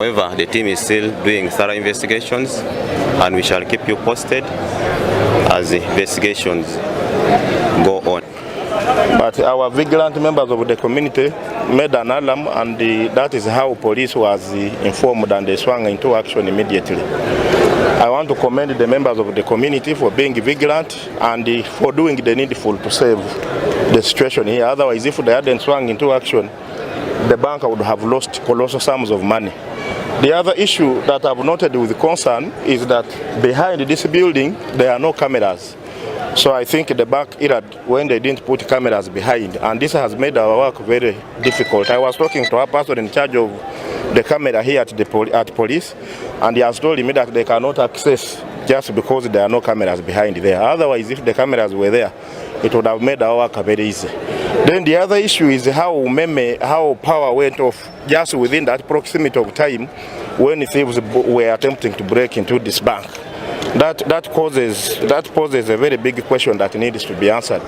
However, the team is still doing thorough investigations and we shall keep you posted as the investigations go on. But our vigilant members of the community made an alarm, and that is how police was informed and they swung into action immediately. I want to commend the members of the community for being vigilant and for doing the needful to save the situation here. Otherwise, if they hadn't swung into action, the bank would have lost colossal sums of money. The other issue that I've noted with concern is that behind this building, there are no cameras. So I think the bank erred when they didn't put cameras behind, and this has made our work very difficult. I was talking to a person in charge of the camera here at police, and he has told me that they cannot access just because there are no cameras behind there. Otherwise, if the cameras were there, it would have made our work very easy. Then the other issue is how power went off just within that proximity of time when thieves were attempting to break into this bank. That poses a very big question that needs to be answered.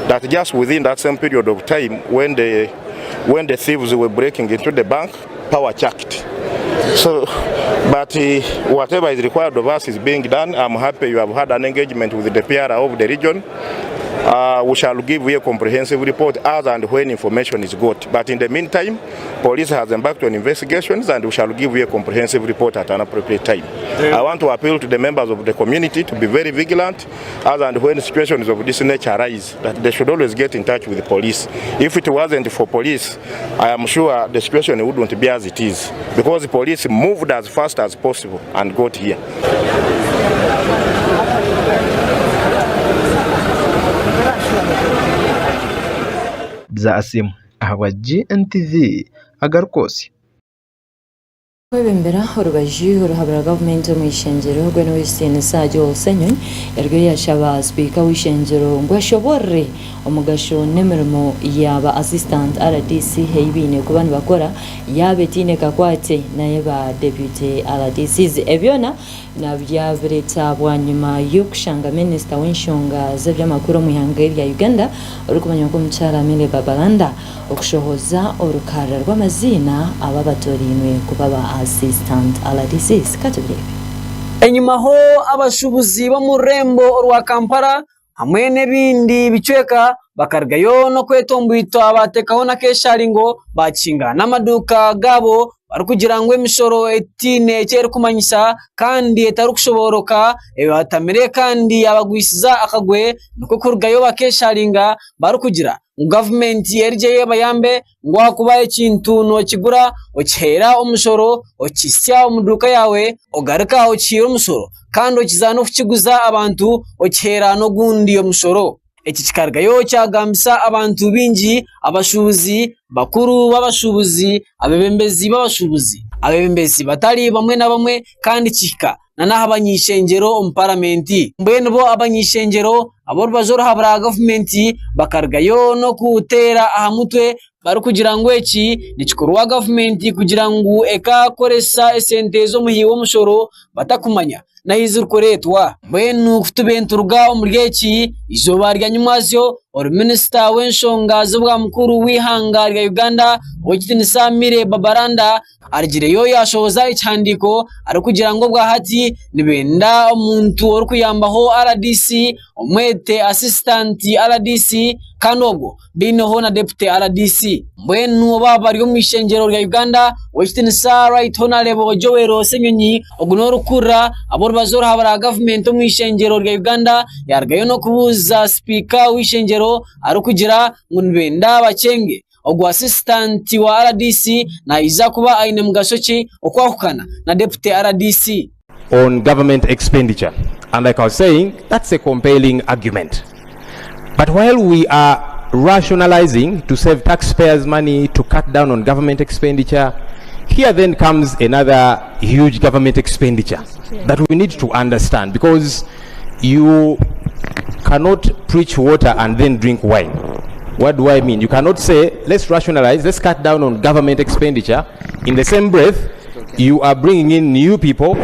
That just within that same period of time when the thieves were breaking into the bank, power checked. But whatever is required of us is being done. I'm happy you have had an engagement with the PR of the region. We shall give you a comprehensive report as and when information is got. But in the meantime, police has embarked on investigations and we shall give you a comprehensive report at an appropriate time. I want to appeal to the members of the community to be very vigilant as and when situations of this nature arise, that they should always get in touch with the police. If it wasn't for police, I am sure the situation wouldn't be as it is, because the police moved as fast as possible and got here. Bya Asiimwe ahabwa GNTV agarikwotsya. Kwebembera orubaju oruhabura gavumenti omu ishengyero gwe n'owekitiinisa Joel Ssenyonyi yaryo yashaba sipiika w'ishengyero ngu ashoborere omugasho n'emirimo yaba assistant RDC ei baine kuba nibakora yaaba etiine kakwate naye ba deputy RDCs. Ebyona nabyabireeta bwanyima y'okushanga minisita w'enshonga z'ebyamakuru omu ihanga erya Uganda orikumanywa nk'omukyara Milly Babalanda okushohoza orukarra rw'amaziina aba abatooriinwe kuba ba assistant RDCs. Katubirebe. Enyumaho abashubuzi bo mu rurembo rwa Kampala hamwe n'ebindi bicweka bakarugayo no kwetomboitwa batekaho n'akesharingo bakinga n'amaduka gabo barikugira ngu emishoro etiine eki erikumanyisa kandi etarikushoboroka ebatamire kandi yabagwisiza akagwe, nikwo kurugayo bakesharinga barikugira ngu gavumenti erigye ebayambe ngu ahakuba ekintu nokigura okiheera omushoro okisya omu duuka yawe ogaruka okihiira omushoro kandi okiza n'okukiguza abantu okiheera n'ogundi omushoro. Eki kikarugayo kyagambisa abantu bingi, abashubuzi bakuru b'abashubuzi, abebembezi b'abashubuzi, abebembezi batari bamwe na bamwe kandi kihika na n'aha abanyishengyero omu paramenti. Mbwenu bo abanyishengyero ab'orubaju oruhabura gavumenti bakarugayo n'okuteera aha mutwe barikugira ngu eki nikikorwa gavumenti kugira ngu ekakoresa esente z'omuhi w'omushoro batakumanya nahi zirikureetwa. Mbwenu kutube nituruga omuri eki izooba rya nyumwazyo ori minisita w'enshonga z'obwa mukuru w'ihanga rya Uganda owekitiinisa Milly Babalanda arigireyo yashohoza ekihandiiko arikugira ngu obwahati nibenda omuntu orikuyambaho RDC omwete assistant RDC kandi obwo biineho na deputy RDC. Mbwenu oba bari omu ishengyero rya Uganda owekitiinisa Right Honorable Joel Ssenyonyi ogu n'orukurra ab'orubazo oruhabura gavumenti omu ishengyero rya Uganda yarugayo n'okubuuza sipiika w'ishengyero arikugira ngu nibenda bakyenge ogu assistant wa RDC naija kuba aine mugasho ki okwahukana na deputy RDC. On government expenditure. And like I was saying, that's a compelling argument. But while we are rationalizing to save taxpayers money, to cut down on government expenditure, here then comes another huge government expenditure that we need to understand, because you cannot preach water and then drink wine. What do I mean? You cannot say, let's rationalize, let's cut down on government expenditure. In the same breath, you are bringing in new people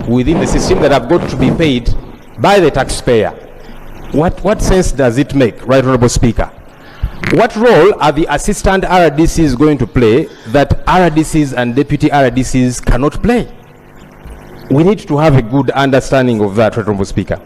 within the system that have got to be paid by the taxpayer. What sense does it make, Right Honorable Speaker? What role are the assistant RDCs going to play that RDCs and deputy RDCs cannot play? We need to have a good understanding of that, Right Honorable Speaker.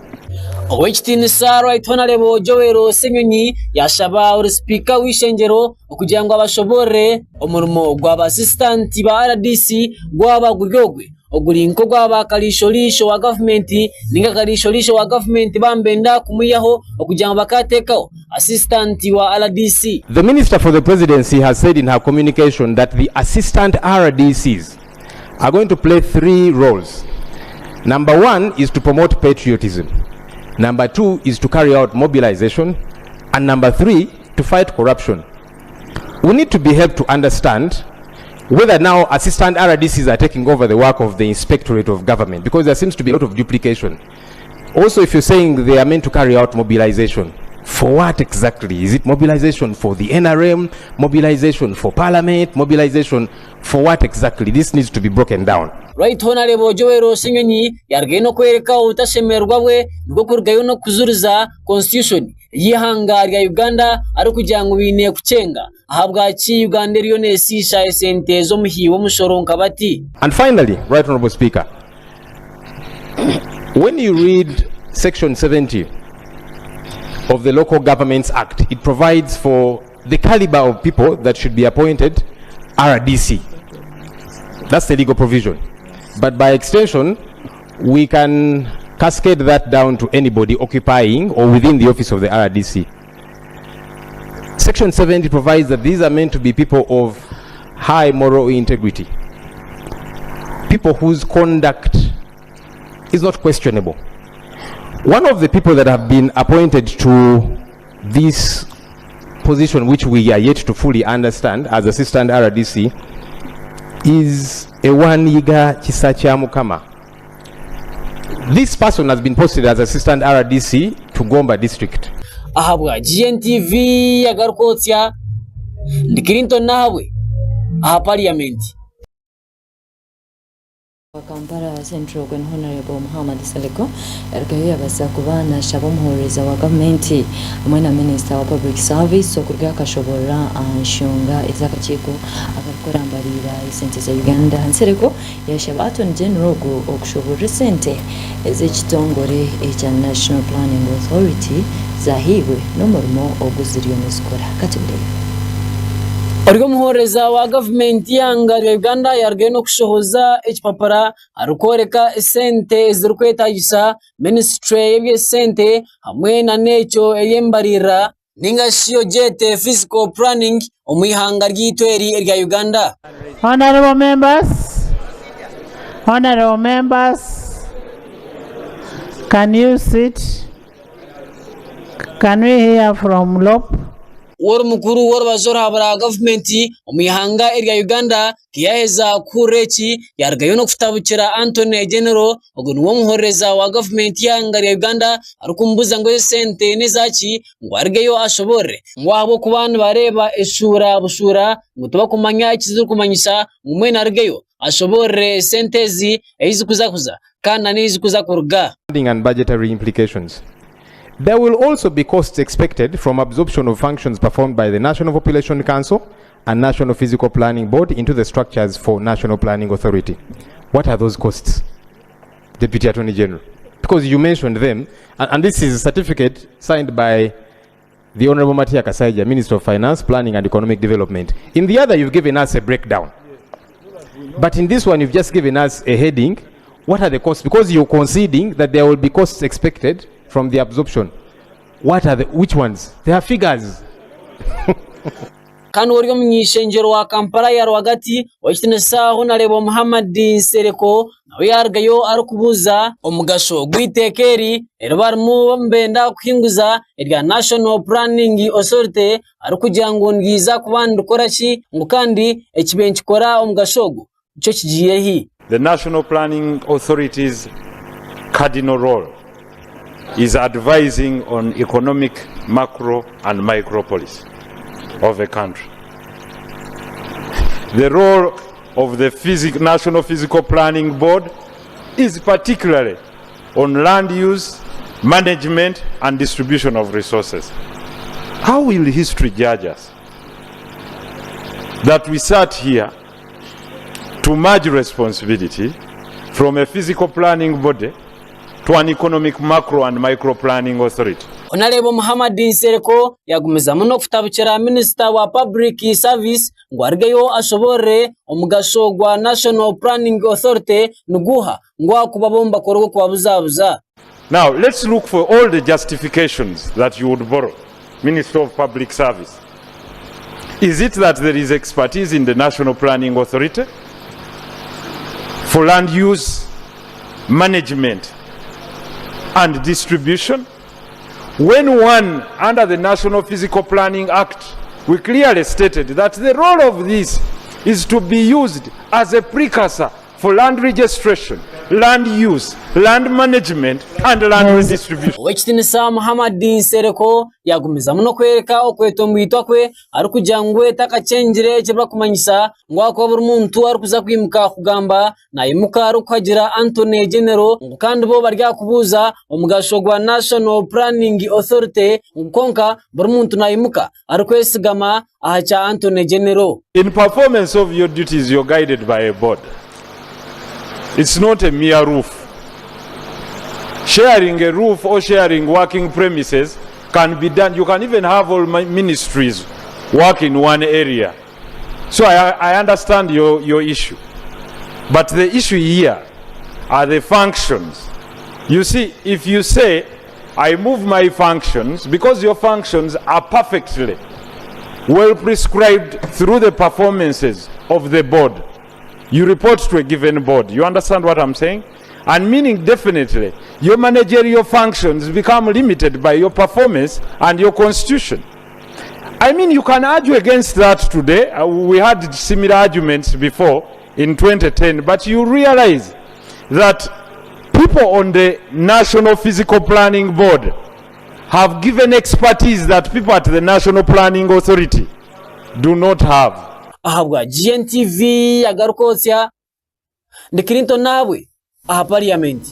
Ow'ekitiinisa Right Honorable Joel Ssenyonyi yashaba ori sipiika w'ishengyero okugira ngu abashoboorore omurimo gwaba assistant ba RDC gwaba guri ogwe oguri nk'ogwaba kariisho wa gavumenti ninga kariisho wa gavumenti bambenda kumwihaho okugira ngu bakateekaho assistant wa RDC. The Minister for the Presidency has said in her communication that the assistant RDCs are going to play three roles. Number one is to promote patriotism. Number two is to carry out mobilization. And number three, to fight corruption. We need to be helped to understand whether now assistant RDCs are taking over the work of the Inspectorate of Government, because there seems to be a lot of duplication. Also, if you're saying they are meant to carry out mobilization, for what exactly? Is it mobilization for the NRM, mobilization for Parliament, mobilization for what exactly? This needs to be broken down. Right Honorable Joel Ssenyonyi yarugayo n'okwereka obutashemererwa bwe nikwo kurugayo n'okujuriza constitution y'ihanga rya Uganda arikugira ngu biine kucenga ahabwaki Uganda eriyo neesiisha esente z'omuhi w'omushoro nka bati. And finally, Right Honorable Speaker, when you read Section 70 of the Local Governments Act, it provides for the caliber of people that should be appointed RDC. That's the legal provision. But by extension, we can cascade that down to anybody occupying or within the office of the RDC. Section 70 provides that these are meant to be people of high moral integrity, people whose conduct is not questionable. One of the people that have been appointed to this position, which we are yet to fully understand as assistant RDC, is a one Yiga Kisakyamukama. This person has been posted as assistant RDC to Gomba district. Ahabwa GNTV agarukotsya ndi Clinton Nahabwe aha parliament. Kampala Central gwen Honorable Muhammad Nsereko yarugayo yabasa kuba nashaba omuhorereza wa gavumenti hamwe na Minister wa Public Service okuruga akashoborora aha nshonga ez'akakiiko akarikurambarira esente za Uganda. Nsereko yashaba Attorney General ogu okushoborora esente ez'ekitongore ekya National Planning Authority zahiibwe n'omurimo ogu ziriyo nizikora. Katubirebe. Ori omuhorereza wa gavumenti y'ihanga rya Uganda yarugayo n'okushohoza ekipapura arikworeka esente ezirikwetagisa ministry y'ebyesente hamwe na n'ekyo ey'embarira ninga shi ogyete physical planning omu ihanga ryaitu eri erya Uganda. Honorable members, can you sit? Can we hear from LOP? Wori mukuru w'orubazo ruhabura gavumenti omu ihanga erya Uganda tiyaheza kuhurira eki yarugayo n'okutabukira Attorney General ogu niwe omuhorereza wa gavumenti y'ihanga rya Uganda arikumubuza ngu esente n'ezaki ngu arugeyo ashoborere ngu ahabw'okuba nibareeba eshuura bushuura ngu tibakumanya ekizirikumanyisa ngu mwena arugeyo ashoborere esente ezi ezikuzakuza kandi n'ezikuza kuruga. And budgetary implications. There will also be costs expected from absorption of functions performed by the National Population Council and National Physical Planning Board into the structures for National Planning Authority. What are those costs, Deputy Attorney General? Because you mentioned them, and this is a certificate signed by the Honorable Matia Kasaija, Minister of Finance, Planning and Economic Development. In the other, you've given us a breakdown. But in this one, you've just given us a heading. What are the costs? Because you're conceding that there will be costs expected from the absorption. Which ones? There are figures. Kandi ori omunyishengyero wa Kampala ya rwagati owekitinisa Honorable Muhammad Nsereko nawe yarugayo arikubuuza omugasho gw'eiteeka eri eri barimu nibenda kuhinguza erya National Planning Authority arikugira ngu niryiza kuba nirikora ki ngu kandi ekibe nikikora omugasho ogu nikyo kigiire hi. The National Planning Authority's cardinal role is advising on economic, macro and micro policy of a country. The role of the National Physical Planning Board is particularly on land use, management and distribution of resources. How will history judge us? That we sat here to merge responsibility from a physical planning body to an economic macro and micro planning authority. Honorable Muhammad Nsereko yagumizamu n'okutabukira Minisita wa Public Service ngu arugeyo ashoborere omugasho gwa National Planning Authority niguha ngu akuba bo mubakora ogw'okubabuzabuza. Now, let's look for all the justifications that you would borrow, Minister of Public Service. Is it that there is expertise in the National Planning Authority for land use, management, and distribution? When one, under the National Physical Planning Act, we clearly stated that the role of this is to be used as a precursor for land registration, land use, land management, and land redistribution. Owekitinisa Muhammad Nsereko yagumizamu n'okwereka okwetombwitwa kwe arikugira ngu etakakyengire ekiribakumanyisa ngu ahakuba buri muntu arikuza kwimuka kugamba nayimuka arikuhagira Anthony General ngu kandi bo baryakubuuza omugasho gwa National Planning Authority ngu konka buri muntu nayimuka arikwesigama aha kya Anthony General. In performance of your duties, you're guided by a board. It's not a mere roof. Sharing a roof or sharing working premises can be done. You can even have all my ministries work in one area. So I understand your issue. But the issue here are the functions. You see, if you say, I move my functions, because your functions are perfectly well prescribed through the performances of the board. You report to a given board. You understand what I'm saying? And meaning definitely, your managerial functions become limited by your performance and your constitution. I mean, you can argue against that today. We had similar arguments before in 2010, but you realize that people on the National Physical Planning Board have given expertise that people at the National Planning Authority do not have. Ahabwa GNTV agarukotsya ndi Clinton nabwe aha parliament.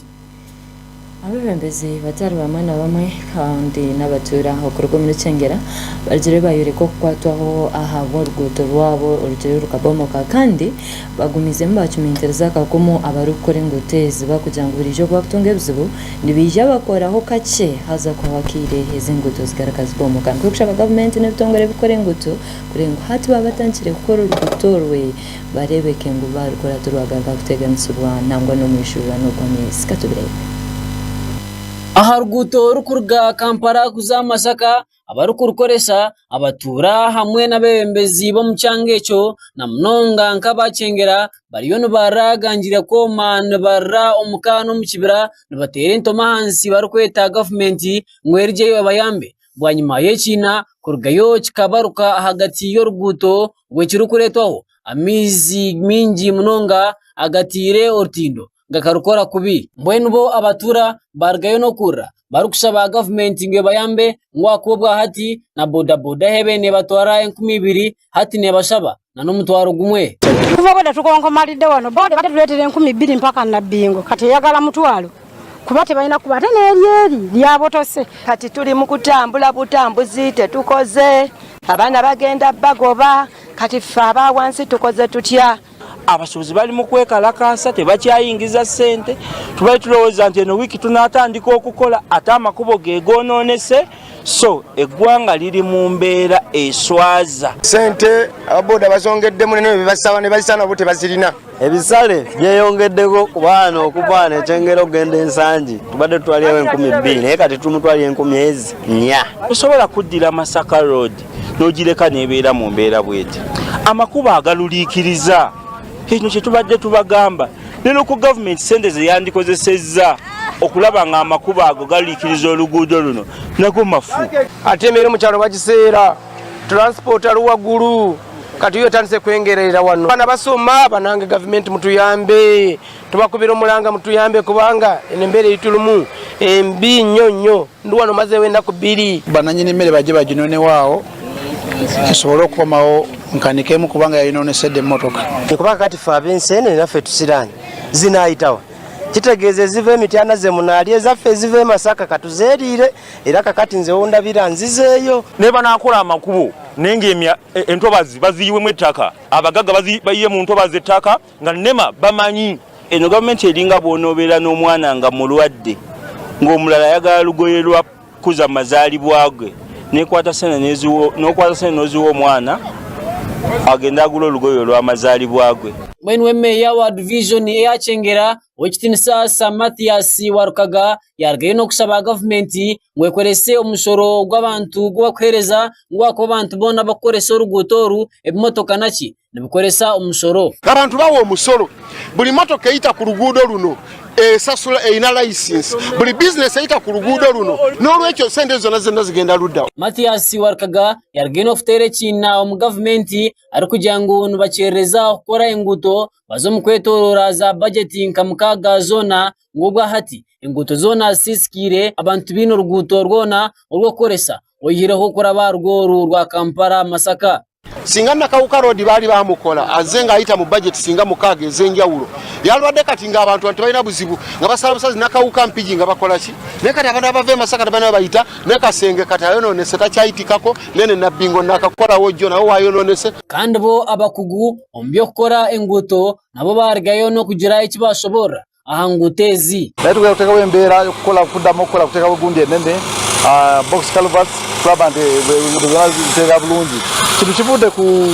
Abebembezi batari bamwe na bamwe kandi n'abatura okuruga omuri Kyengera barugire bayoreka okukwatwaho ahabw'oruguuto rwabo orugire rukabomoka kandi bagumizemu bacumintereza akakumu abarikukora enguuto ezi bakugira ngu burijo bakutunga ebizibu nibiija bakoraho kakye haza kuhakire ezi enguuto zigaruka zibomoka. Nkushaba gavumenti n'ebitongore ebikora enguuto kurenga ngu hati baba batandikire kukora oruguuto orwe barebeke ngu barukora turwagaruka kuteganisibwa nangwa n'omwishurira n'ogw'amaizi katubirebe. Aha ruguuto rukuruga Kampala kuza Masaka abarikurukoresa abatura hamwe n'abebembezi b'omu kyanga ekyo na munonga nk'abakyengera bariyo nibaragangire kwoma nibarra omuka n'omu kibira nibateera entoma ahansi barikweta gavumenti ngu erigyeyo ebayambe bwanyima y'ekiina kurugayo kikabaruka ahagati y'oruguuto rwekirikureetwaho amaizi mingi munonga agatiire orutindo gakarukora kubi. Mbwenu bo abatura barugayo n'okurra barikushaba gavumenti ngu ebayambe ngu ahakuba obwahati na bodaboda hebe nebatwara 2000 hati nebashaba na n'omutwaro gumwe. Kuva bweda tukonkomalidde wano boda batuleetera 2000 mpaka Nabbingo kati eyagala mutwalo kuba tebalina kuba ate n'eryeri lyabotose. Kati tuli mu kutambula butambuzi tetukoze abaana bagenda bagoba kati ffe aba wansi tukoze tutya? Abasuubuzi bali mu kwekalakaasa tebakyayingiza ssente tubali tulowooza nti eno wiiki tunaatandika okukola ate amakubo ge goonoonese so eggwanga liri mu mbeera eswaza. Ssente ababoda bazongeddemu nene bebasaba ne bazisa nabo tebazirina. Ebisale byeyongeddeko ku baana okuva wano Ekyengera okugenda Ensangi tubadde tutwalirawo 2000 naye kati tumutwalira 1400. Tosobola kuddira Masaka Road n'ogireka n'ebeera mu mbeera bw'eti. Amakubo agaluliikiriza ekino kye tubadde tubagamba ne ku gavumenti ssente ze yandikozesezza okulaba nga amakubo ago galuliikiriza oluguudo luno nago mafu. Ate emmere mu kyalo bagiseera transport ali waggulu kati yo etandise kwengerera wano. Abaana basoma banange gavumenti mutuyambe tubakubira omulanga mutuyambe kubanga eno embeera eyitulumu embi nnyo nnyo ndi wano mazeewo ennaku 2. Bannannyini mmere bajje baginonewaawo nsobole okukomawo nkanikemu kubanga yayinoonesedde emmotoka. Kubanga kati ffe ab'enseenene naffe tusiraanye zinaayitawa Kitegeeza eziva emityana ze munaali ezaffe eziva e Masaka katuzeeriire era kakati nze wondabira nzizeeyo. Ne banaakola amakubo naye ng'emya entobazi baziyiwemu ettaka, abagagga bayiye mu ntobazi ettaka nga NEMA bamanyi. Eno gavumenti eringa bw'onoobeera n'omwana nga mulwadde ng'omulala ayagala lugoye lwa kuza mazaalibwa ge n'ekwata ssente n'okwata ssente n'oziwa omwana agende agule olugoye olw'amazaalibwa ge. Mbwenu we meeya wa divijoni eya Kyengera, Owekitinisa Sir Mathias Walukaga yarugayo n'okushaba gavumenti ngu ekorese omushoro gw'abantu ogu barikuheereza ngu ahakuba abantu boona abarikukoresa oruguuto oru ebimotoka naki nibikoresa omushoro. Abantu bawa omusolo, buli motoka eyita ku luguudo luno esasula erina license, buli bizinesi eyita ku luguudo luno, n'olwekyo sente zonna zonna zigenda ludda. Mathias Walukaga yarugayo n'okuteera ekiina omu gavumenti arikugira ngu nibakyerereza kukora enguuto baze omu kwetooroora za bajeti nka mukaaga zoona ngu obwahati enguuto zoona zisiisikaire abantu baine oruguuto rwona orw'okukoresa oyihireho kuraba rwo oru rwa Kampala Masaka. Singa Nakawuka Road baali bamukola azze ng'ayita mu budget singa mukaaga ez'enjawulo yalwadde kati ng'abantu tebalina buzibu nga basala busazi Nakawuka Mpigi nga bakola ki, naye kati abantu abava e Masaka tebalina bayita ne Kasenge kati ayonoonese takyayitikako nene Nabbingo nakakolawo jjo nawe wayonoonese. Kandi bo abakugu omu by'okukora enguuto nabo barugayo n'okugira eki bashoboorora aha nguuto ezi. Naye tugenda kuteekawo embeera y'okukola kuddamu okukola kuteekawo gundi enene, box culverts kulaba nti enguudo zonna ziteeka bulungi. Kino kivudde ku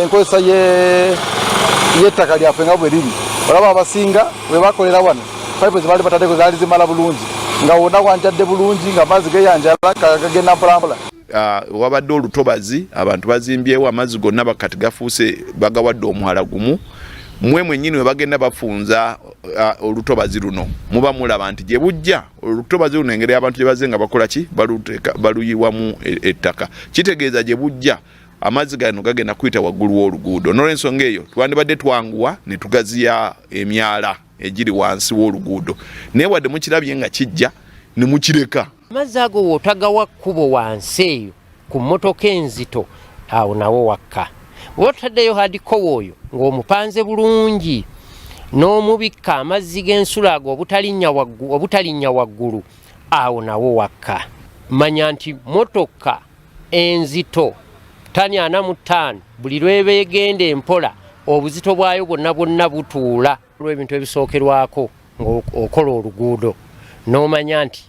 enkozesa y'ettaka lyaffe nga bwe liri. Olaba abasinga bwe bakolera wano pipe ze baali bataddeko zaali zimala bulungi nga wonna wanjadde bulungi nga amazzi geeyanjala gagenda mpolampola. Wabadde olutobazi abantu bazimbyewo amazzi gonna bakati gafuuse bagawadde omuhala gumu. Mwe mwennyini we bagenda bafunza olutobazi luno muba mulaba nti gye bujja olutobazi luno engeri abantu gye bazze nga bakola ki baluyiwamu ettaka kitegeeza gye bujja amazzi gano gagenda kuyita waggulu w'oluguudo. N'olwensonga eyo twandibadde twanguwa ne tugaziya emyala egiri wansi w'oluguudo, naye wadde mukirabye nga kijja ne mukireka. Amazzi ago w'otagawa kkubo wansi eyo ku mmotoka enzito awo nawo wakka. Bw'oba otaddeyo hardcore oyo ng'omupanze bulungi n'omubikka amazzi g'ensulo ago obutalinnya waggulu awo nawo wakka. Manya nti mmotoka enzito ttani 45 buli lw'eba egenda empola obuzito bwayo bwonna bwonna butuula. Olw'ebintu ebisookerwako ng'okola oluguudo n'omanya nti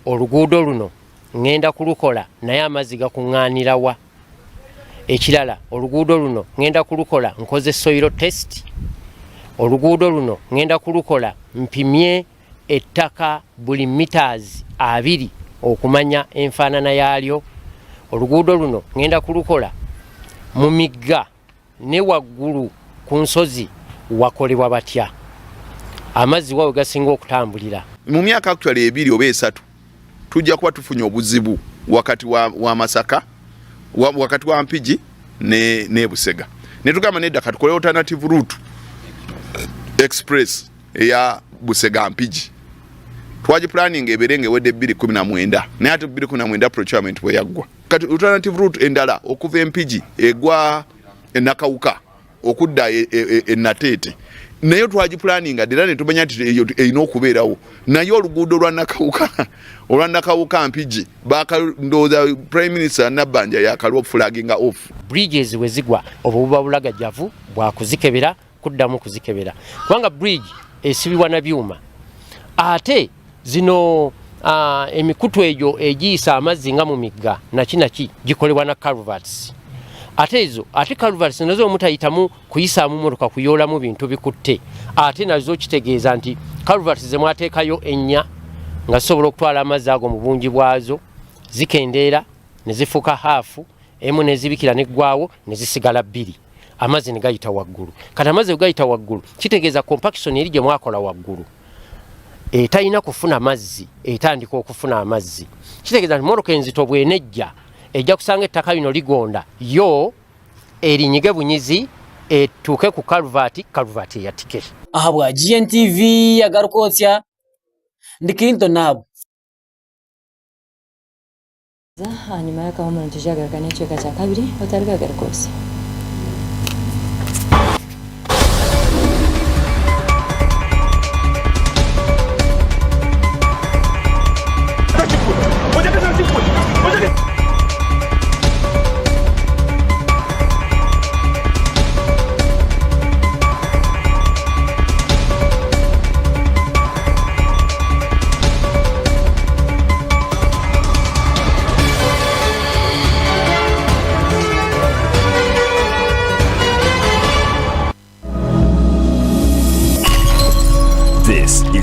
oluguudo luno ŋŋenda kulukola naye amazzi gakuŋŋaanira wa. Ekirala oluguudo luno ŋŋenda kulukola nkoze soil test, oluguudo luno ŋŋenda kulukola mpimye ettaka buli meters 2 okumanya enfaanana yaalyo, oluguudo luno ŋŋenda kulukola mu migga ne waggulu ku nsozi wakolebwa batya, amazzi wawe gasinga okutambulira. Mu myaka actually 2 oba 3 tujja kuba tufunye obuzibu wakati wa Masaka, wakati wa Mpigi ne Busega. Ne tugamba nedda katukole alternative route express eya Busega Mpigi. Twaji planning ebeere ng'ewedde 2019 naye ate 2019 procurement bwe yaggwa. Kati alternative route endala okuva Empigi egwa Nakawuka okudda e Nateete naye twaji planning era ne tumanya nti eyo erina okubeerawo, naye oluguudo lwa Nakawuka olwa Nakawuka Mpigi ndowooza Prime Minister Nabbanja yakalwa flagging off. Bridges we zigwa obwo buba bulagajjavu bwa kuzikebera kuddamu kuzikebera kubanga bridge esibibwa na byuma, ate zino emikutu egyo egiyisa amazzi nga mu migga naki naki gikolebwa na culverts, ate ezo ate culverts nazo omutayitamu kuyisaamu motoka kuyoolamu bintu bikutte, ate nazo kitegeeza nti culverts ze mwateekayo ennya nga zisobola okutwala amazzi ago mu bungi bwazo zikendeera ne zifuuka haafu emu nezibikira neggwawo ne zisigala 2 amazzi ne gayita waggulu. Kati amazzi bwe gayita waggulu kitegeeza compaction eri gye mwakola waggulu etalina kufuna mazzi etandika okufuna amazzi, kitegeeza nti motoka enzito bw'enejja ejja kusanga ettaka lino ligonda yo erinyige bunyizi etuuke ku culvert, culvert eyatike. Ahabwa GNTV agarukotsya ndi Clinton Nabo. Hanyuma y'akahumuro tujagaruka n'ekicweka kya kabiri otarigagaruka osi.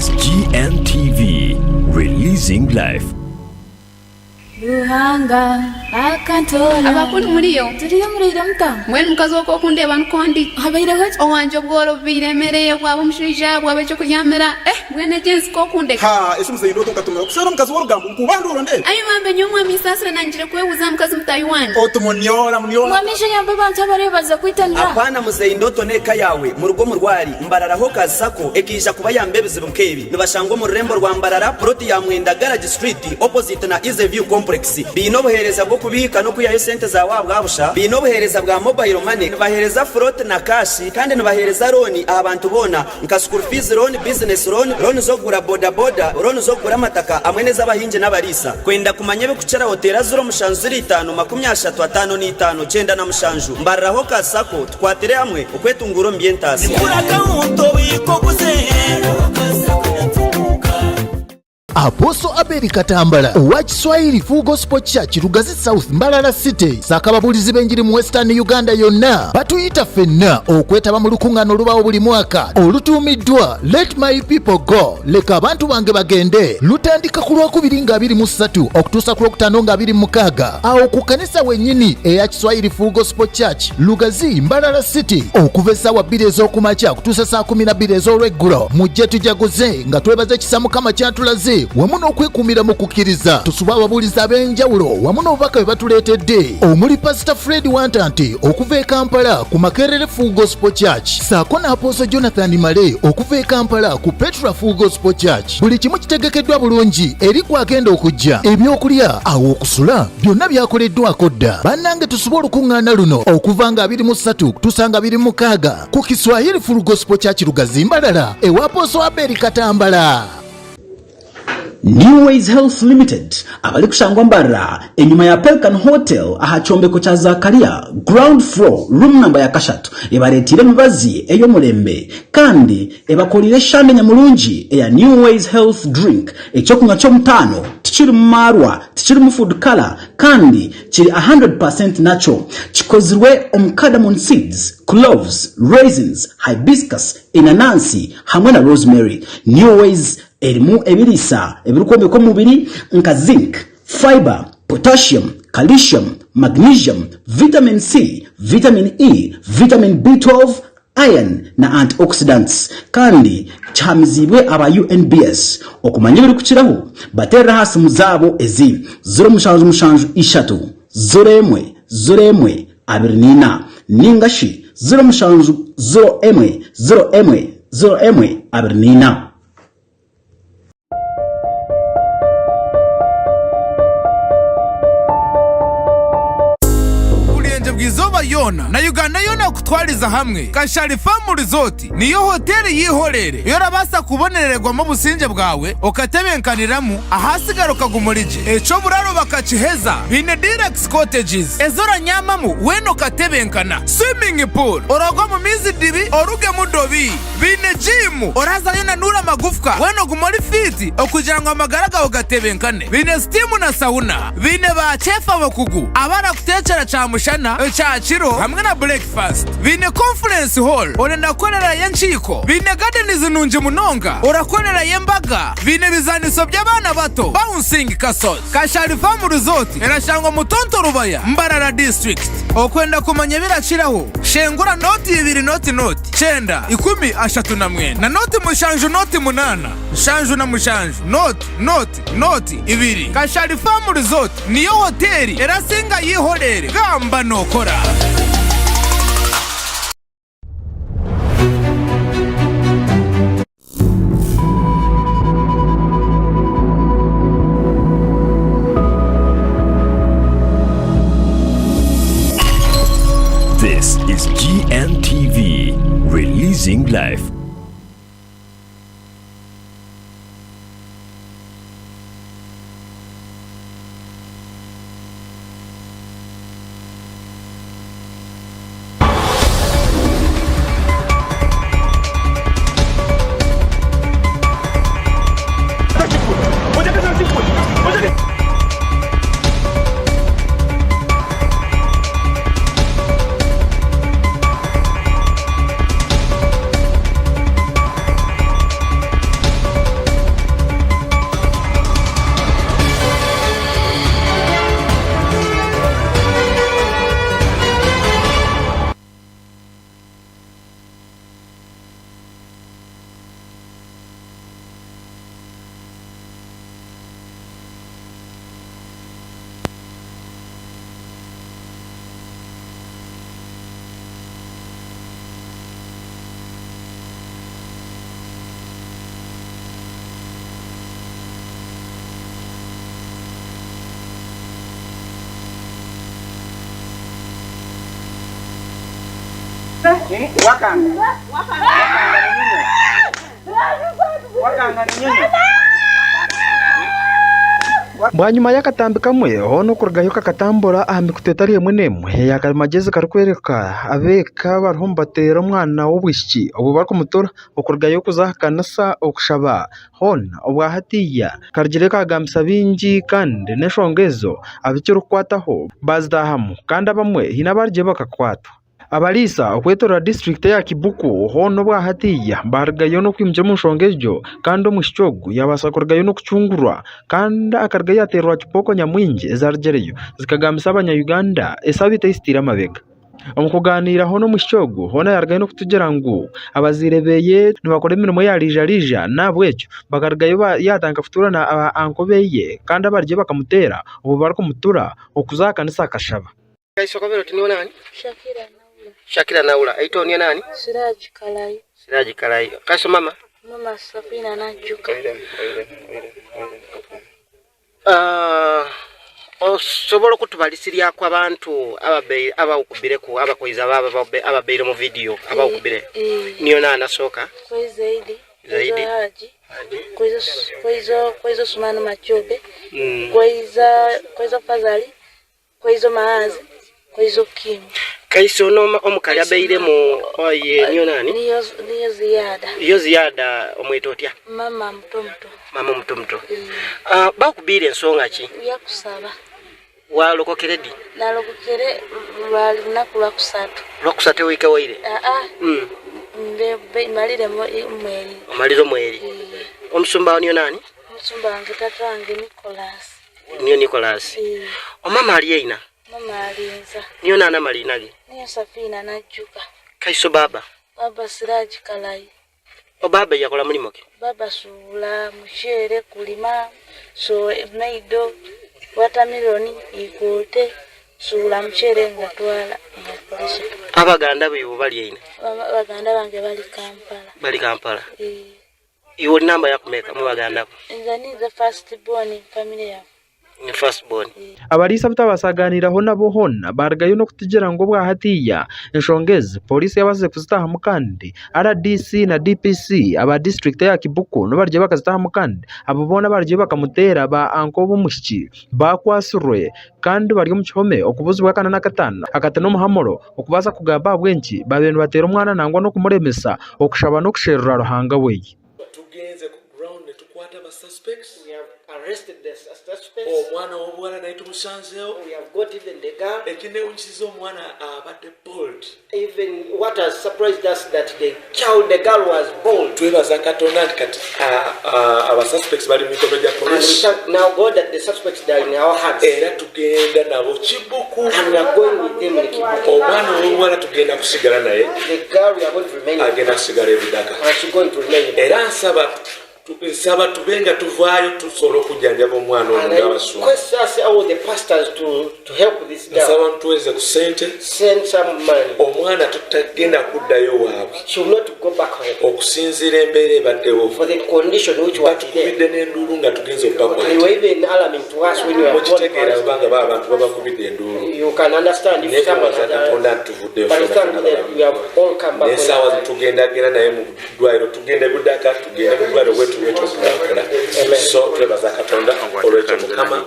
is GNTV, releasing life. Ruhanga akantora Abakuru muriyo? Turiyo murire muta. Mbwenu mukazi woko okundeba nkondi habaireho ki? Owanje obworo biremereye bwaba omushaija bwaba ekyokuryamira mbwenu egyo ensi kokundeka. Ha, ese muzeyi ndoto nkatumira kushara omukazi w'orugambo nkubandura urondere. Ayi bambe nyowe mwami Saasira nangire kwebuuza mukazi mutayi wanje. Otumunyola munyola. Mwami isho yambe abantu abarebaza kwitanira. Apana muzeyi ndoto n'eka yawe mu rugo murwari Mbarara ho kasako ekija kuba yamba ebizibu nk'ebi nibashangwa mu rurembo rwa Mbarara plot ya Mwenda Garage Street opposite na Easy View Complex. Biine obuheereza bw'okubiika n'okwihayo sente za wabwabusha, biine obuheereza bwa mobile money, nibaheereza float na cash, kandi nibaheereza loan abantu boona nka school fees loan, business loan, loan z'okugura boda boda, loan z'okugura amataka hamwe n'ez'abahingi n'abariisa. Kwenda kumanya ebikukiraho teera 0705 35 97 Mbararaho kasako tukwatire hamwe okwetungura omu by'entaasya. Apostle Abeli Katambala owa Kiswahili Full Gospel Church Lugazi South Mbarara City saka ababuulizi b'enjiri mu Western Uganda yonna batuyita ffenna okwetaba mu lukuŋŋaana olubaawo buli mwaka olutuumiddwa Let My People Go, leka abantu bange bagende. Lutandika ku Lwokubiri nga 23 okutuusa ku Lwokutaano nga 26 awo ku kanisa wennyini eya Kiswahili Full Gospel Church Lugazi Mbarara City okuva essaawa 2 ez'okumakya okutuusa saa 12 ez'olweggulo. Mujje tujaguze nga twebaza ekisa Mukama kyatulaze wamu n'okwekuumira mu kukkiriza. Tusube ababuulizi ab'enjawulo wamu n'obubaka bwe batuleetedde omuli Pastor Fred Wantanti okuva e Kampala ku Makerere Full Gospel Church ssaako ne Apostle Jonathan Male okuva e Kampala ku Petra Full Gospel Church. Buli kimu kitegekeddwa bulungi eri kwagenda okujja, ebyokulya, awo okusula byonna byakoleddwako dda. Bannange tusube olukuŋŋaana luno okuva nga 23 kutuusa nga 26 ku Kiswahili Full Gospel Church Lugazi Mbarara ewa Apostle Abeli Katambala. New Ways Health Limited abali kushangwa Mbarara enyuma ya Pelican Hotel aha kyombeko kya Zakaria ground floor room number ya kashatu ebaretire emibazi ey'omulembe kandi ebakolire eshande nyamurungi eya New Ways Health Drink ekyokunywa ky'omutaano tikiri mu marwa tikiri mu food color kandi kiri 100% natural kikozirwe omu cardamom seeds, cloves, raisins, hibiscus, inanansi hamwe na rosemary. New Ways erimu ebiriisa ebirikwombeka omubiri nka zinc, fiber, potassium, calcium, magnesium, vitamin C, vitamin E, vitamin B12, iron na antioxidants kandi kihamizibwe aba UNBS. Okumanya ebirikukiraho baterera aha simu zaabo ezi 0773 01 01 24 ningashi 07 01 01 01 24. Bwizoba yona na Uganda yona kutwaliza hamwe Kashari Farm Resort niyo hoteli yihorere yorabasa kubonererwamo businje bwawe ukatebenkaniramu ahasigara ukagumurije eco buraro bakakiheza bine Deluxe Cottages ezora nyamamu weno katebenkana swimming pool oragwa mu mizi dibi oruge mudobi bine gym orazayo nanura amagufwa weno gumori fit okugira ngo amagara gawe gatebenkane bine steam na sauna bine ba chef abakugu abara kutekera camushana chachiro hamwe na breakfast bine conference hall orenda korera yenkiko bine garden zinunje munonga orakorera yembaga bine bizaniso by'abana bato bouncing castles. Kashari Farm Resort erashangwa Mutonto Rubaya Mbarara District. Okwenda kumanya birakiraho shengura noti 2 noti noti 9 10 39 na noti 7 noti 8 7 na 7 noti noti noti 2. Kashari Farm Resort niyo hoteli erasinga yihorere gamba nokora. This is GNTV, releasing life. Bwanyima y'akatambi kamwe hoona okurugayo kakatambura aha mikutu etari emwe n'emwe eya karimagyezi karikworeka abeeka bariho nibateera omwana w'obwishiki obwo barikumutura okurugayo kuza aha kanisa okushaba hoona obwa hatiiya karugire kagambisa bingi kandi n'enshonga ezo abu kirikukwataho bazitaahamu kandi abamwe haine abarugire bakakwatwa. Abariisa okwetorora disiturikiti eya Kibuku hoona obwa hatiiya baarugayo n'okwimukira omu nshonga egyo kandi omwishiki ogu yaabaasa kurugayo n'okucungurwa kandi akarugayo yaateerwa kibooko nyamwingi ezarugireyo zikagambisa abanya Uganda esabiiti ei zitaire amabega. Omu kugaaniiraho n'omwishiki ogu hoona yaarugayo n'okutugira ngu abazaire beeye nibakora emirimo eya riija-riija n'ahabw'ekyo bakarugayo yaatandika kutuura na ba anko beeye kandi abarugire bakamuteera obwo barikumutura okuza aha kanisa akashaba. Kaisokobero oti niwe nani? Shakira Naula. Shakira Naula. Aito niye nani? Siraji Kalai. Siraji Kalai. Kaiso mama? Mama Safina Najuka. Osobola okutubalisiryaku abantu abawukubireku abakoiza baba ababeire mu video abawukubire. Niyo nani asooka? Kwe Zaidi. Zaidi. Haji. Kweizo Sumani Machobe. Kweizo Fazali. Kweizo Maazi. Kweizo Kim. Kaiso no omukali abeiremu oye niyo nani? Niyo Ziyada. Iyo Ziyada omweta otya? Mama mutomuto. Mama mutomuto. Bakubire ensonga ki? Yakusaba. Walokokere di? Nalokokere lwa lunaku lwakusatu. Lwakusatu wiiki ewaire? Malire mweri. Omalire omweri. Omusumba niyo nani? Omusumba wange tata wange Nicholas. Niyo Nicholas. Omama ali eina? Mama alinza. Niyo nana malinagi? Niyo Safina Najuka. Kaiso baba? Baba Siraji Kalai. O baba yakola mulimo ki? Baba suula mushere kulima so maido watermelon ikote suula mushere ngatwala ngakolesha. Abaganda bibo bali eina? Baganda bange bali Kampala. Bali Kampala. Iwo namba yakumeka mu baganda? Nze ni the first born in family ya. Ni first born. Abariisa butabasaganiraho nabo hoona barugayo n'okutugira ngu obwahatiiya enshonga ezi polisi yabaasize kuzitahamu kandi RDC na DPC aba disiturikiti eya Kibuku nibarugire bakazitahamu kandi abo boona barugire bakamuteera ba anko b'omwishiki bakwasirwe kandi bari omu kihome okubuzibwa akana n'akataano akati n'omuhamuro okubaasa kugamba ahabw'enki babaire nibateera omwana nangwa n'okumuremesa okushaba n'okusherura Ruhanga weye. Tugenze ku ground ne tukwata aba suspects. We have arrested the suspects. Omwana w'obuwala naye tumusanzeewo. We have got even the girl. Ekinewunyisiza omwana abadde bold. Even what has surprised us that the child, the girl was bold. Twebaza Katonda nti kati aba suspects bali mu mikono gya And we police. thank now God that the suspects they are in our hands. Era tugenda nabo Kibuku. And we are going with them in Kibuku. Omwana w'obuwala tugenda kusigala naye. The girl we are going to remain with. Agenda kusigala e Budaka. And she's going to remain. Era nsaba tube nga tuvaayo tusobola okujjanjaba omwana ono And I ng'abasumba. request us all the pastors to help this girl. Nsaba mutuweereze ku ssente. Send some money. Omwana tutagenda kuddayo waabwe. She will not go back home. Okusinziira embeera ebaddewo. For the condition which was there. Batukubidde n'enduulu nga tugenze okubakwata. They were even alarming to us when we were Mukitegeera born. kubanga baba abantu babakubidde enduulu. You can understand if Naye someone twebaza had, Katonda nti tuvuddeyo but ffenna thank ffenna God that balamu. we have all come back. N'essaawa tugenda genda naye mu ddwaliro, tugenda Budaka, tugende mu ddwaliro bwetu bwetyo okukola. So twebaza Katonda olw'ekyo Mukama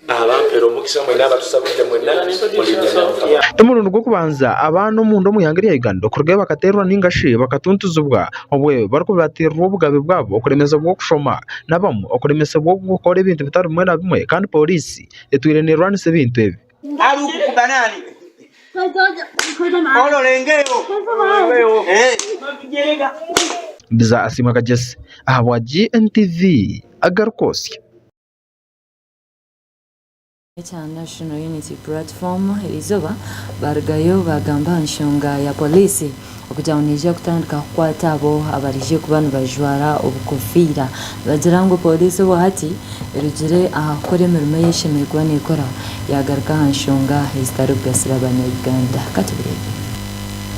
abampeera omukisa mwenna abatusabudde mwenna mu linnya lya Mukama. Omulundi gw'okubanza abaana omunda omu ihanga rya Uganda okurugayo bakateerwa ningashi bakatuntuzibwa obwe barikubateerwa obugabe bwabo okuremesibwa okushoma n'abamwe okuremesibwa okukora ebintu bitari bimwe na bimwe kandi polisi etwire neerwanisa ebintu ebi. Ali ukukuba nani? Ololengeyo. Biza Asiimwe Kagyesi ahabwa GNTV agarikosya. Kya National Unity Platform eriizooba barugayo bagamba aha nshonga ya polisi okugira ngu neija kutandika kukwata abo abarije kuba nibajwara obukofiira. Bagira ngu polisi obwahati erugire aha kukora emirimo ei eshemereire kuba neekora yagaruka aha nshonga ezitarikugasira abanya-Uganda. Katubireebe.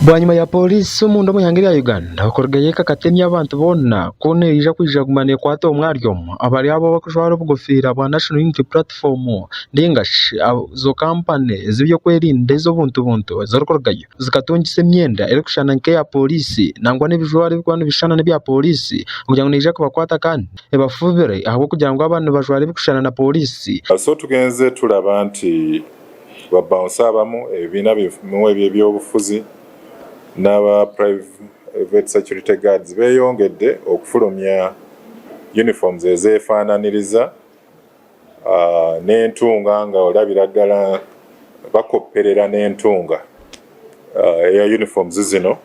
Bwanyima ya Pooriisi omunda omu ihanga erya Uganda okurugayo ekakatemya abantu boona ku neija kwija kuguma neekwata omwe ahari omwe abari abo abarikujwara obugofiira bwa National Unity Platform nainga shi ezo kampani ez'ebyokwerinda ez'obuntu-buntu ezirikurugayo zikatungisa emyenda erikushushana nk'eya pooriisi nangwa n'ebijwaro ebirikuba nibishushana n'ebya pooriisi kugira ngu neija kubakwata kandi ebafubire ahabw'okugira ngu aba nibajwara ebirikushushana na pooriisi. So tugenze tulaba nti Ba bouncer abamu, ebibiina bimu eby'ebyobufuzi n'aba private security guards beeyongedde okufulumya uniforms ezeefaananiriza n'entunga nga olabira ddala bakopperera n'entunga eya uniforms zino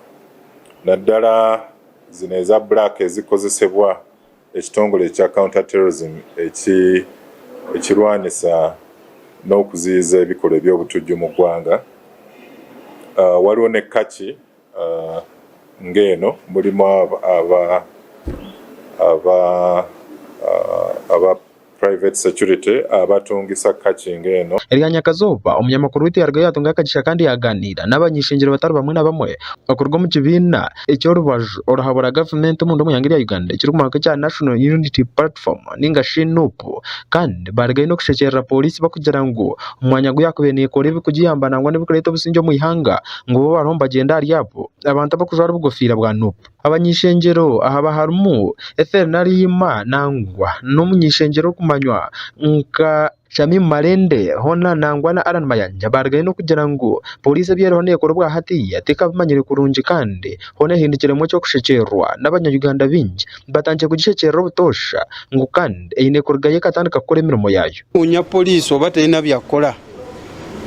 naddala zino eza black ezikozesebwa Ekitongole ekya Counter Terrorism ekirwanisa n'okuziyiza ebikolwa eby'obutujju mu ggwanga. Waliwo ne kkaki ng'eno mulimu aba aba aba private security abatungisa kkaki ng'eno. Erya nyakazooba, omunyamakuru waitu yaarugayo yaatunga akagisha kandi yaagaaniira n'abany'ishengyero batari bamwe na bamwe okuruga omu kibiina eky'orubaju oruhabura gavumenti omunda omu ihanga erya Uganda ekirikumanywa nk'ekya National Unity Platform ninga shi NUP kandi barigayo n'okushekyerera pooriisi barikugira ngu omu mwanya ogu yaakubaire neekora ebirikugiyamba nangwa n'ebirikureeta obusingye omu ihanga ngu bo bariho nibagyenda ahari abo abantu abarikujwara obugofiira bwa NUP. Abany'ishengyero aba harimu Ethel Naluyima nangwa n'omuny'ishengyero orikumanywa nka Shamim Malende hoona nangwa na Allan Mayanja baarugayo n'okugira ngu pooriisi ebi eriho neekora obwa hatiiya tekabimanyire kurungi kandi hoona ehindukiremu eky'okushekyererwa n'abanya-Uganda baingi batandikire kugishekyerera obutoosha ngu kandi eine kurugayo ekatandika kukora emirimo yaayo. Noonya poliisi oba terina byakukola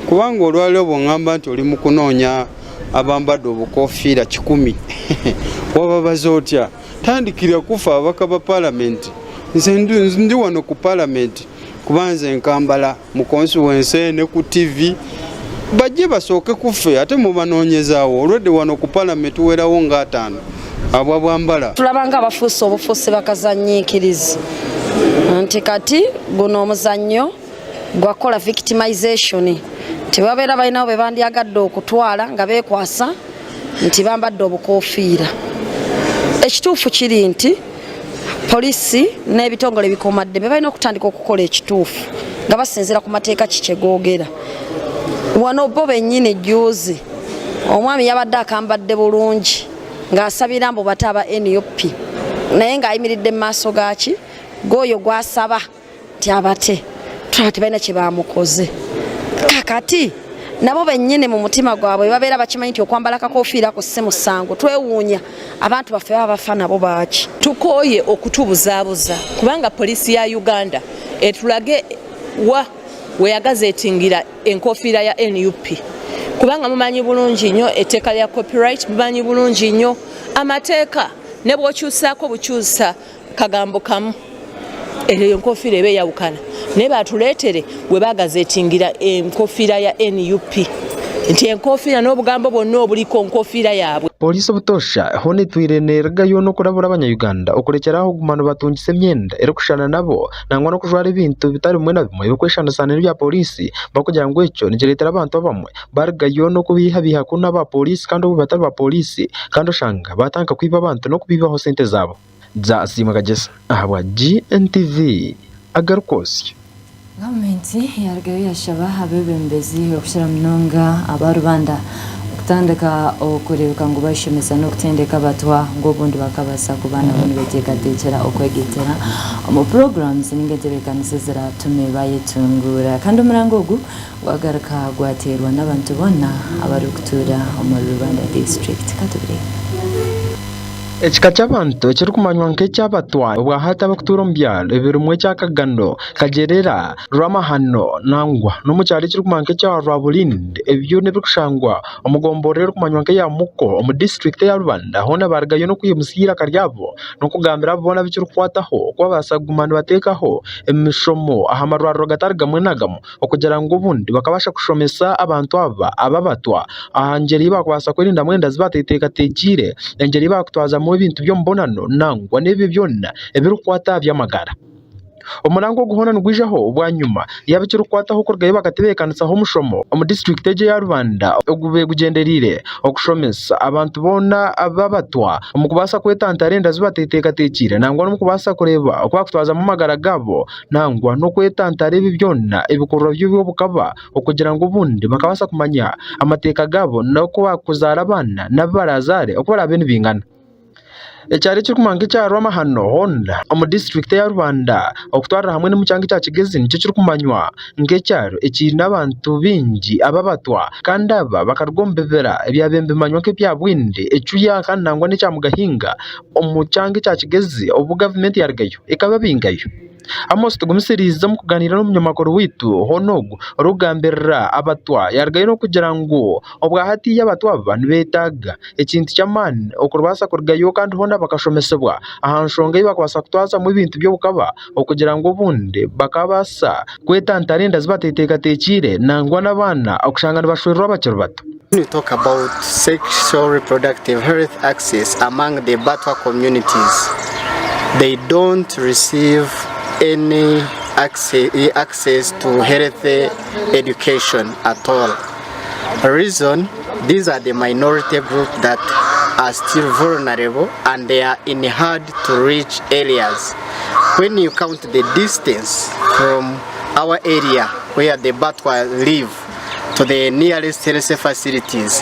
kubanga olwaleero bw'ongamba nti oli mu kunoonya abambadde obukofiira kikumi wababaza otya? Tandikira kufa ababaka ba palamenti nze ndi wano ku palamenti kuba nze nkambala mu konsiwense ne ku ttivi bajje basooke kuffe ate mubanoonyezaawo olwedde wano ku palamenti tuwerawo nga ataano abwa bwambala. Tulaba nga abafuuse obufuusi bakazannyiikirizi nti kati guno omuzannyo gwa kukola victimization tebabeera balinawo be bandyagadde okutwala nga beekwasa nti bambadde obukofiira. Ekituufu kiri nti poliisi n'ebitongole ebikuumaddembe balina okutandika okukola ekituufu nga basinziira ku mateeka ki kye googera. Wano bo bennyini jjuuzi omwami yabadde akambadde bulungi ng'asabira mbu bate aba nup naye ng'ayimiridde mu maaso gaaki g'oyo gw'asaba nti abate tulaba tebalina kye bamukoze kakati nabo bennyini mu mutima gwabwe babeera bakimanyi nti okwambala akakofiira ako si musango twewuunya abantu baffe baba bafa nabo baaki tukooye okutubuzaabuza kubanga poliisi ya uganda etulage wa weyagazetingira enkofiira ya nup kubanga mumanyi bulungi nnyo etteeka lya copyright mumanyi bulungi nnyo amateeka ne bw'okyusaako bukyusa kagambo kamu eyo enkofiira eba eyawukana naye batuleetere we bagazetingira enkofiira ya nup nti enkofiira n'obugambo bwonna obuliko nkofiira yaabwe. Pooriisi obutoosha hoona etwire neerugayo n'okurabura abanya-Uganda okurekyera aho kuguma nibatungisa emyenda erikushushana nabo nangwa n'okujwara ebintu bitari bimwe na bimwe ebirikweshushanisa n'ebya pooriisi barikugira ngu ekyo nikireetera abantu abamwe barugayo n'okubeihabeiha ku n'aba pooriisi kandi obwo batari ba pooriisi kandi oshanga baatandika kwiba abantu n'okubaibaho sente zaabo. Asiimwe Kagyesa ahabwa GNTV agarikwotsya. Gavumenti yarugayo yashaba abeebembezi okukira munonga aba Rubanda okutandika okureebeka ngu bashomesa n'okutendeka abatwa ngu obundi bakabaasa kuba nabo nibeteekateekyera okwegaitira omu programs ninga entebeekanisa eziraatume bayetunguura kandi omuranga ogu gwagaruka gwateerwa n'abantu boona abarikutuura omuri Rubanda district. Katubireebe. Ekika ky'abantu ekirikumanywa nk'eky'Abatwa obwahati abarikutuura omu byaro ebirimu ekya Kagando, Kagyerera, Rwamahano nangwa n'omu kyaro ekirikumanywa nk'ekya Rwabulindi ebyo n'ebirikushangwa omu gomborora erikumanywa nk'eya Muko omu disiturikiti eya Rubanda hoona baarugayo n'okwimutsya eiraka ryabo n'okugambira abo boona abu kirikukwataho oku babaasa kuguma nibateekaho emishomo aha marwariro gatari gamwe na gamwe okugira ngu obundi bakabaasa kushomesa abantu aba ab'abatwa aha ngyeri ei baakubaasa kwerindamu enda zi baateekateekiire, engyeri ei baakutwazamu ebintu by'omubonano nangwa n'ebyo byona ebirikukwata aha by'amagara. Omuranga ogu hoona nigwijaho bwanyima y'abikirikukwataho kurugayo bakatebeekanisaho omushomo omu disiturikiti egi eya Rubanda ogubaire gugyendereire okushomesa abantu boona ab'Abatwa omu kubaasa kwetantara enda zi bateeteekateekiire nangwa n'omu kubaasa kureeba oku baakutwazamu amagara gaabo nangwa n'okwetantara ebi byona ebikorwa by'obukaba okugira ngu obundi bakabaasa kumanya amateeka gaabo n'oku baakuzaara abaana n'abu baraazaare oku baraabe nibaingana. Ekyaro ekirikumanywa nk'ekya Rwamahano hoona omu disiturikiti eya Rubanda okutwarira hamwe n'omu kyanga ekya Kigezi nikyo kirikumanywa nk'ekyaro ekiine abantu baingi ab'Abatwa kandi aba bakaruga omu bibira ebyabaire nibimanywa nk'ebya Bwindi, Ecuya kandi nangwa n'ekya Mugahinga omu kyanga ekya Kigezi obu gavumenti yaarugayo ekababingayo. Amos Tugumisiriize omu kugaaniira n'omunyamakuru waitu hoona ogu orikugambirira Abatwa yaarugayo n'okugira ngu obwa hatiiya Abatwa aba nibeetaaga ekintu ky'amaani okubaasa kurugayo kandi hoona bakashomesibwa aha nshonga ei barikubaasa kutwazamu ebintu by'obukaba okugira ngu obundi bakabaasa kwetantara enda zi bateeteekateekiire nangwa n'abaana okushanga nibashwerwa bakiri bato. When we talk about sexual reproductive health access among the Batwa communities, they don't receive any access, access to health education at all. Reason, these are the minority group that are still vulnerable and they are in hard to reach areas. When you count the distance from our area where the Batwa live to the nearest health facilities,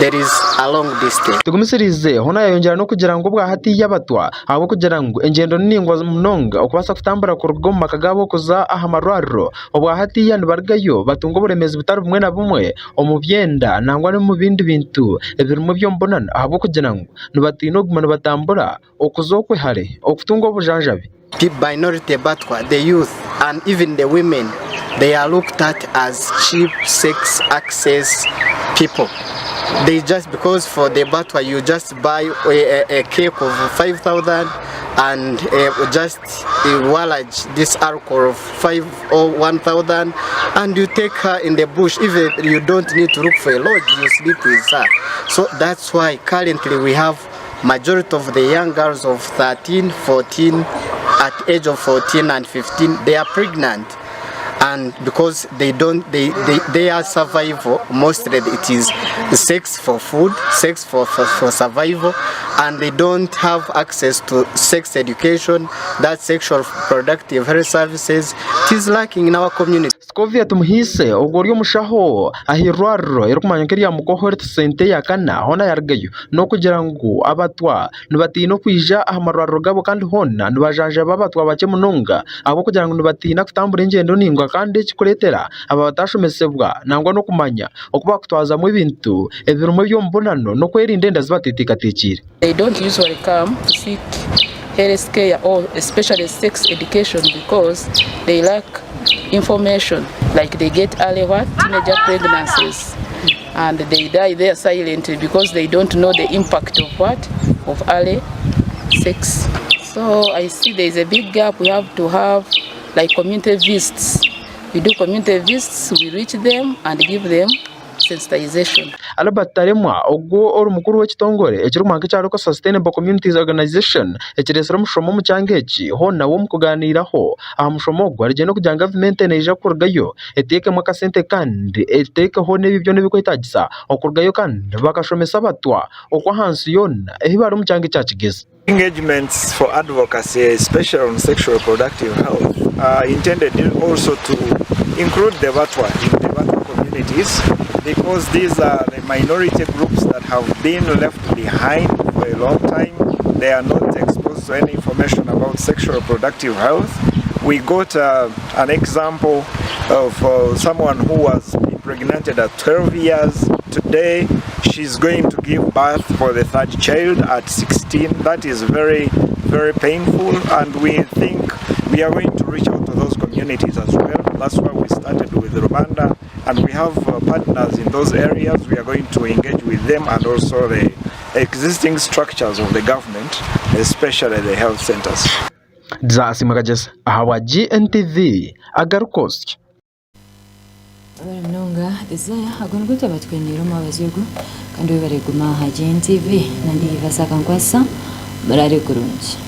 there is a long distance. Tugumisiriize hoona yayongyera n'okugira ngu obwa hatiiya Abatwa ahabw'okugira ngu engyendo ni naingwa munonga okubaasa kutambura kuruga omu maka gaabo kuza aha marwariro obwa hatiiya nibarugayo batunga oburemeezi butari bumwe na bumwe omu byenda nangwa n'omu bindi bintu ebirimu eby'omubonano ahabw'okugira ngu nibatiina okuguma nibatambura okuza okwe hare okutunga obujanjabi. The minority Batwa, the youth and even the women, they are looked at as cheap sex access people. They just, because for the Batwa you just buy a cake of 5,000 and just wallage this alcohol of 5 or 1,000 and you take her in the bush. Even you don't need to look for a lodge, you sleep with her. So that's why currently we have majority of the young girls of 13, 14, at age of 14 and 15, they are pregnant. And because they don't, they, their survival, mostly it is sex for food, sex for survival, and they don't have access to sex education, that sexual productive health services, it is lacking in our community. Scovia Tumuhiise ogwo ori omushaho aha irwariro erikumanywa nk'erya Mukoho Health Centre eya kana hoona yarugayo n'okugira ngu Abatwa nibatiina okwija aha marwariro gaabo kandi hoona nibajanjaba Abatwa bakye munonga ahabw'okugira ngu nibatiina kutambura engyendo naingwa kandi ekirikureetera aba batashomesibwa nangwa n'okumanya oku bakutwazamu ebintu ebirimu eby'omubonano n'okwerinda enda zi bateeteekateekiire. They don't usually come to seek health care or especially sex education because they lack information. Like they get early what? Teenager pregnancies. And they die there silently because they don't know the impact of what? Of early sex. So I see there is a big gap. We have to have like community visits. We do community visits, we reach them and give them sensitization. Albert Taremwa ogwo ori mukuru w'ekitongore ekirikumanywa nk'ekya Local Sustainable Communities Organization ekireetsire omushomo omu kyanga eki hoona we omu kugaaniiraho aha mushomo ogu arigyenda okugira ngu gavumenti neija kurugayo eteekemu akasente kandi eteekeho n'ebi byona ebirikwetaagisa okurugayo kandi bakashomesa Abatwa okw'ahansi yoona ehi bari omu kyanga ekya Kigezi. Engagements for advocacy, especially on sexual reproductive health, are intended also to include the Batwa in the Batwa communities, because these are the minority groups that have been left behind for a long time. They are not exposed to any information about sexual reproductive health. We got an example of someone who was impregnated at 12 years. Today, she's going to give birth for the third child at 16. That is very, very painful, and we think we are going to reach out to those communities as well. That's why we started with Rubanda, and we have partners in those areas. We are going to engage with them and also the existing structures of the government, especially the health centers. Zasima Kagesa ahabwa GNTV agarukosya. Abari munonga Desire ago nigwo twaba tweniire omwabazi ogu kandi webare guma aha GNTV nandi Vasaka Nkwasa murare kurungi.